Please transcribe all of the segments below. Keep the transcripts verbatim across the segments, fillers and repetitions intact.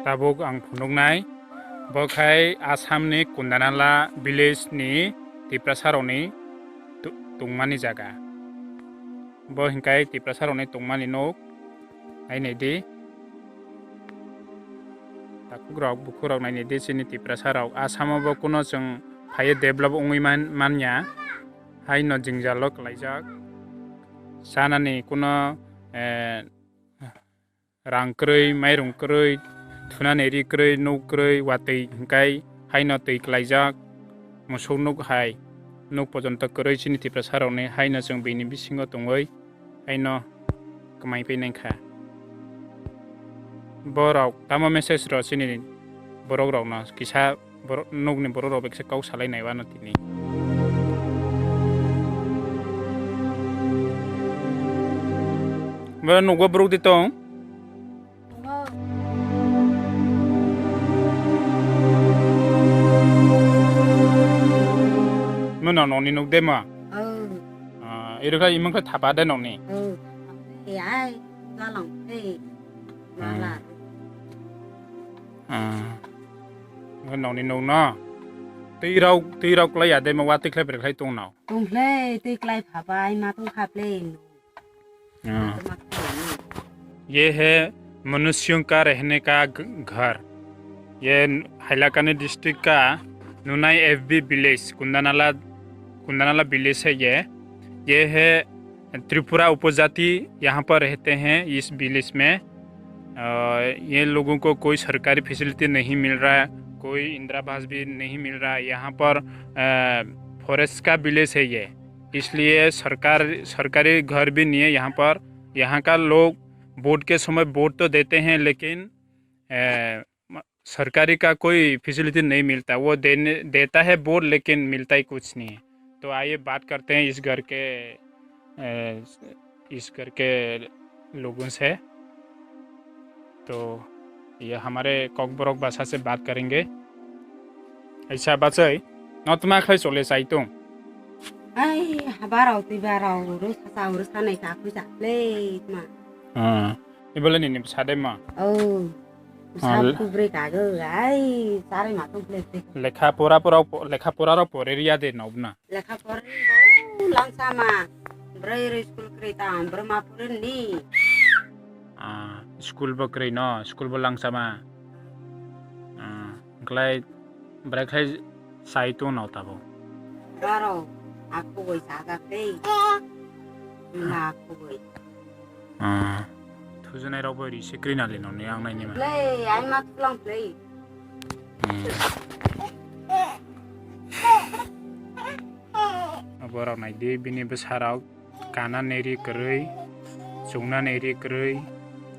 Tabuk ang phunuknai, bo khai Assamni Kundanala village ni Tiprasarokni tu-, tungmani jaga. Bo hinkhai Tiprasarokni tungmani nuk, nainai di. Takhukrok, bukhukrok nainai di, chini Tiprasarok. Assamo bo kuno chwng phaiwi develop wngwi man-, manya. Haino jwngjalo kwlaijak. Chanani kuno, eh, rang kwrwi, mairung kwrwi, thunani ri kwrwi, nuk kwrwi, watwi hinkhai haino twi kwlaijak. Musuk nuk hai, nuk pojonto kwrwi chini Tiprasarokni, haino chwng bini bisingo tongwi haino kwmai phinai kha. Borok tamo message rw chini borokrokno kisa borok, nukni borokrok bai kisa kok salai nai wano tini. Bo nukgo borok di tong. Mo no nokni nuk de mo? Oh. Ah, iro kha imang kha thapa de nokni? Oh. Ai, galang de. Hmm. Mala. Ah. Nokni nuk no? Twi rok, twi rok klai ya de mo, watwi khlai bre khlai tong no? Tong khlai, twi klai pha bai, ma tong kha play. हाँ। ये है मनुष्यों का रहने का घ-, घर। ये हैलाकानी डिस्ट्रिक्ट का नुनाई एफबी विलेज, कुंदानाला, कुंदानाला विलेज है ये। ये है त्रिपुरा उपजाति यहाँ पर रहते हैं इस विलेज में। अ, ये लोगों को कोई सरकारी फैसिलिटी नहीं मिल रहा है, कोई इंदिरा आवास भी नहीं मिल रहा है। यहाँ पर, अ, फॉरेस्ट का विलेज है ये। इसलिए सरकार, सरकारी घर भी नहीं है यहाँ पर। यहाँ का लोग वोट के समय वोट तो देते हैं, लेकिन, ए, म-, सरकारी का कोई फैसिलिटी नहीं मिलता। वो देने, देता है वोट, लेकिन मिलता ही कुछ नहीं है। तो आइए बात करते हैं इस घर के, ए, इस घर के लोगों से। तो ये हमारे कॉकबोरोक भाषा से बात करेंगे। ऐसा बच्चों, नौ तुम्हारा खाई चले साइतों। Ai, habarok twibarok, oro sacha, oro sanai, kakui chaklei, tma. Ah, ibole nini bwsa de ma? Oh, bwsa Ah, le- kubrwi kago, ai, sarai ma tong khlai tei. Lekha pora pora, lekha pora rok pore riya de nobna? Lekha pora rok langsa ma, bwrwi rwi school kwrwi tang, bwrwi ma pore ni. Ah, school bo kwrwi no, school bo langsa ma. Ah, wngklai bwrwi khlai sai tong no tabo. Baro, aku boi sajak tei. Ma aku boi. Ah, thujanai rok bo ri se kwrwi nali no ni ang nai ni ma. Play, ai ma tlang play. Hmm. Borok nai di bini bwsa rok. Kanani ri kwrwi, chungnani ri kwrwi,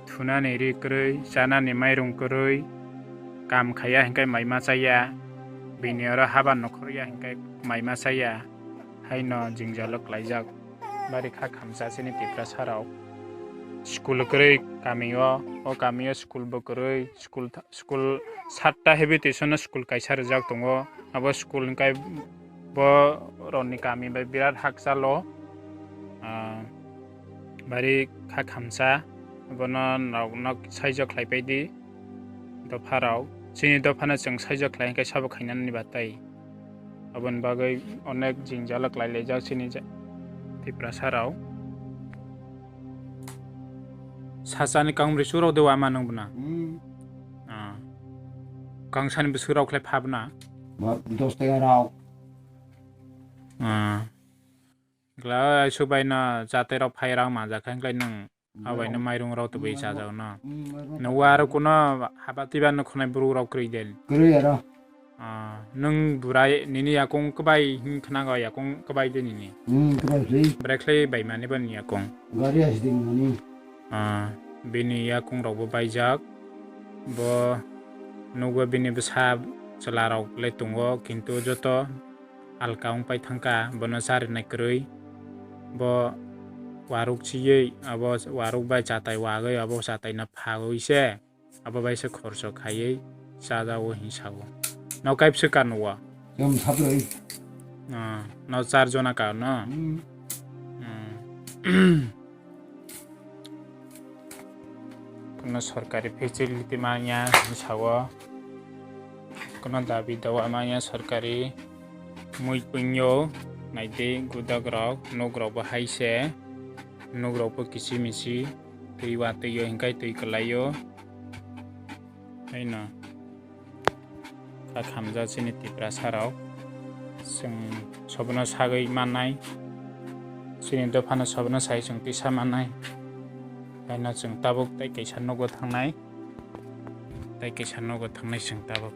thunani ri kwrwi, chanani mairung kwrwi, kam khaiya hinkhe mai ma chaya, bini oro haba nokhorya hinkhe mai ma chaya, haino jwngjalo klaijak. Bari kha khamsa chini Tiprasa rok. School kwrwi kami o, o kami o school bo kwrwi, school tha-, school satta heavy tuition o school kaisa rijak tongo. Abo school hwnkhe bo roni kami bai birat hakchalo, ah, bari kha khamsa, bono nok nok saijo khlaipai di dopha rok. Chini dopha no chwng saijo khlai hwnkhe sabo khainani batai. Aboni bagwi onek jwngjalo klai laijak chini ja-, Tiprasa rok. Sachani kangmri churok de wama nung bwna. Hmm. Ah. Kangsani bwswk rok khlai phabna. Ba, dos taka rok. Ah. Gla ai subai no chatai rok phai rang ma jakha khlai nung. Abai no mairung rok tubui chajak no. Hmm, mairung. Nung aro kuno haba tiba no khwnai buruk rok kwrwi den. Kwrwi aro. Ah, nwng burai nini yakung kwbai hwn khwnago, yakung kwbai de nini? Hmm, kwbai se. Bwrai khlai bai mani bo ni yakung? Gari accident mani. Ah, bini yakung rok bo baijak. Bo nukgo bini bwsa chwla rok le tongo, kintu joto alka wng pai thangkha, bono charinai kwrwi. Bo waruk chiywi abo waruk bai chatai wagwi abo chatai no phagwi se. Abo bai se khorso khaiwi chajago hinwi sao. No kaibwswk ka nugo? Chwng sabrwi. Ah, no char jona ka no? Hmm. Hmm. Kuno sorkari facility manya hinwi sao. Kuno dabi dawa manya sorkari. Mui puinyo naidi gudak rok, nuk rok bo hai se. Nuk rok bo kichi michi. Twi watwi o hinkhai twi kwlai o. Haino. Kha khamjak chini Tiprasa rok. Chwng sobono sagwi mannai. Chini dophano sobono sai chwng tisa mannai. Haino chwng tabuk tei kaisa nogo thangnai. Tei kaisa nogo thangnai chwng tabuk.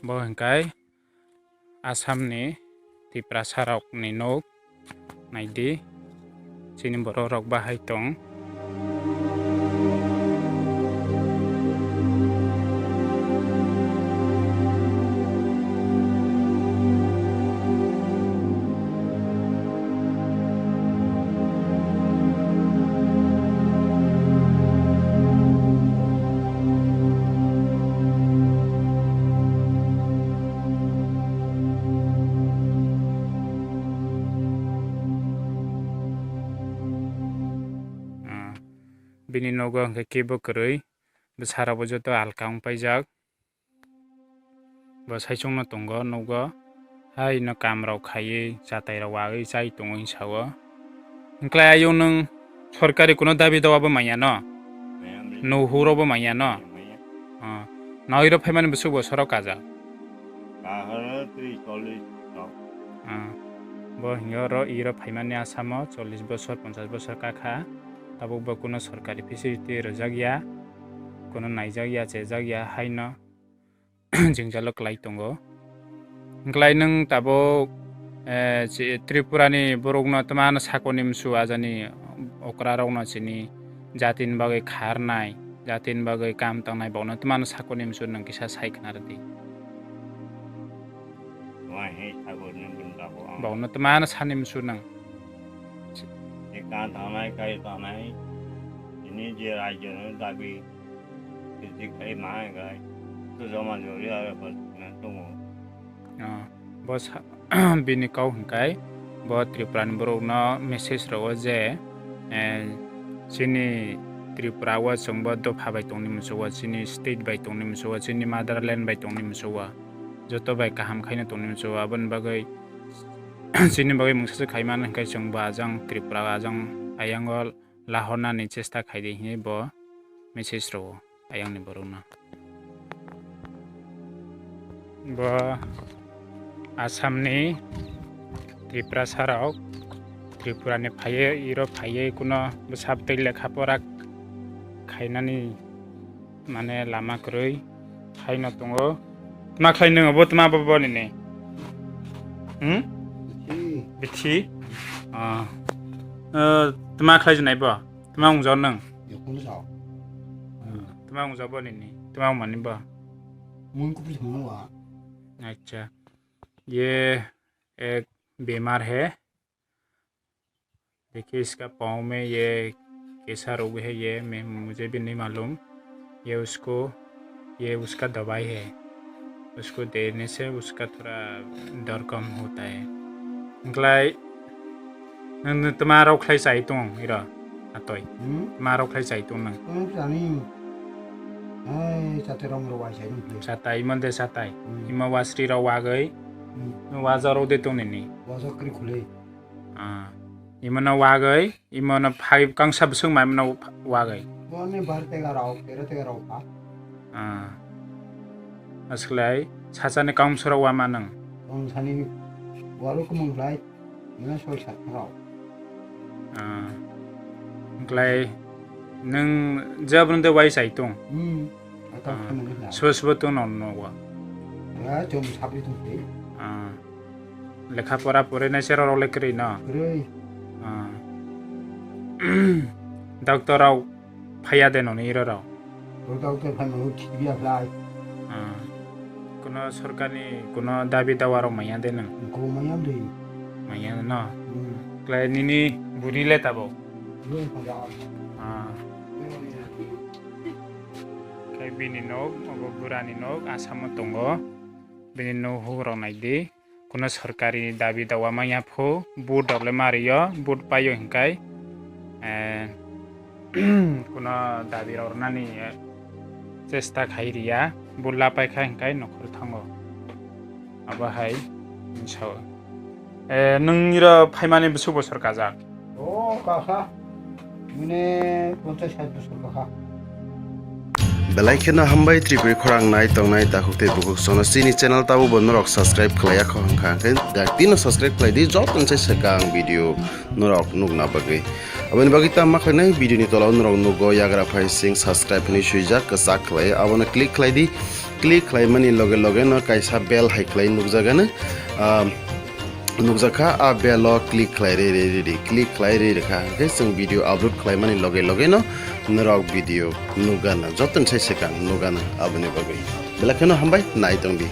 Bo hinkhai Assamni Tiprasa rokni nok naidi, chini borok rok bahai tong. Ah, bini nogo hwnkhe kebo kwrwi, bwsarokbo joto alka wng paijak. Bo saichungno tongo, nugo. Haino kamrok khaiwi, chatairok wagwi chai tongo hinwi sao. Hwnkhlai ayung nwng sorkari kuno dabi dawa bo manya no? Maya, maya. Nuhuro bo manya no? Maya. Ah. Noiro phaimani bwswk bo sorok kajak? Kahoro tris chollish rok. Ah. Bo hingo ro iro phaimani Asamo chollish bosor, ponchash bosor kakha. Tabuk bo kuno sorkari facility rwjak ya, kuno naijak ya, chejak ya, haino. Jwngjalo kwlai tongo. Hwnkhlai nwng tabuk, eh, chi-, Tripurani borokno twmano sakoni msu ajani okrarokno chini jatini bagwi kharnai, jatini bagwi kam tangnai, bokno twmano sakoni msu nwng kisa sai khna rwdi. Wahai sakoni bwndabo ang. Bokno twmano sani msu nwng. Je kan tangnai, kai tangnai, chini je rajyoni dabi Twi khai ma hai khai. To joma jori aro bas na tongo. Ah, bo sa-, bini kau hwnkhe bo Tripurani borokno message rwo je, eh, chini Tripura o chwngbo dopha bai tongni muchungo, chini state bai tongni muchungo, chini motherland bai tongni muchungo, joto bai kaham khaino tongni muchungo. Aboni bagwi chini bagwi mungsa se khaimani hwnkhe chwngbo ajang Tripura ajang ayango lahornani chesta khaidi hinwi bo message rwo ayangni borokno. Bo Assamni Tiprasa rok Tripurani phaiwi, iro phaiwi kuno bwsap tei lekha pora khainani mane lama kwrwi haino tongo. Tma khlai nwngo bo, tma bo, bo nini? Hmm? Bithi. Bithi? Ah. Eh, tma khlai jwnai bo? Tma wngjak nwng? Yakung sa. Hmm. Tma wngjak bo nini? Tma wngmani bo? Mung kupi thangma wa. Acha. Ye ek bemar hai. देखिए इसका पाँव में ये कैसा रोग है, ये मैं, मुझे भी नहीं मालूम। ये उसको, ये उसका दवाई है, उसको देने से उसका थोड़ा डर कम होता है। Hwnkhlai nwng, nwng tma rok khlai chai tong iro atoi? Hmm? Tma rok khlai chai tong nwng? Tong chani. Ai, chate rong rok ai chai tong khlai. Chatai, imo de chatai. Hmm. Imo wasri rok wagwi, hmm, waja rok de tong nini? Waja kwrwi khulai. Ah, imono wagwi, imono phai kangsa bwswk maimono wagwi. Boni bar tega rok, tero tega rok pha. Ah. Aswklai sachani kaumsoro wama nwng? Kangsani waro kwmwng khlai, ino soi sat rok. Ah. Hwnkhlai nwng jabon de wai chai tong? Hmm. Atang, ah, khamani na. Sbo sbo tong no nogo. Ya, chom sabri tong tei. Ah. Lekha pora porinai se rorok le kwrwi no? Kwrwi. Ah. Doctor rok phaiya de noni iro rok? O doctor phai mano thik ya khlai. Ah. Kuno sorkarni kuno dabi dawa rok manya de nang? Ko manya de. Manya no? Hmm. Klai nini buri le tabo? Buri phai ya. Ah. Khai bini nok, obo burani nok, Assam o tongo. Bini nok hugrok nai di. Kuno sorkari dabi dawa manya phu, vote rok le ma rio, vote paio hinkai. eh, kuno dabi rwnani, eh, chesta khai riya, bulla pai kha hwnkhe nokhor thango. Abo hai sao. Eh, nwng iro phaimani bwswk bosor kajak? O, kakha. Mune ponchas sait bosor kakha. Belai kheno hambai Tripuri khorang nai tongnai takhuk tei bukhuk sono chini channel tabo bo norok subscribe khlaiya kho hwnkha hwnkhe dakti no subscribe khlai di, joto ni sai swkang video norok nukna bagwi. Aboni bagwi tamo khlainai video ni tola o norok nugo yagra phai sing subscribe hinwi swijak kwchak khlai abono click khlai di. Click khlaimani loge loge no kaisa bell hai khlai nukjagano. Ah, nukjakha, a bell o click khlai ri ri ri ri, click khlai ri ri kha. Hwnkhe chwng video upload khlaimani loge loge no norok video nukgana, joto ni sai swkang nukgana aboni bagwi. Belai kheno hambai, nai tong di.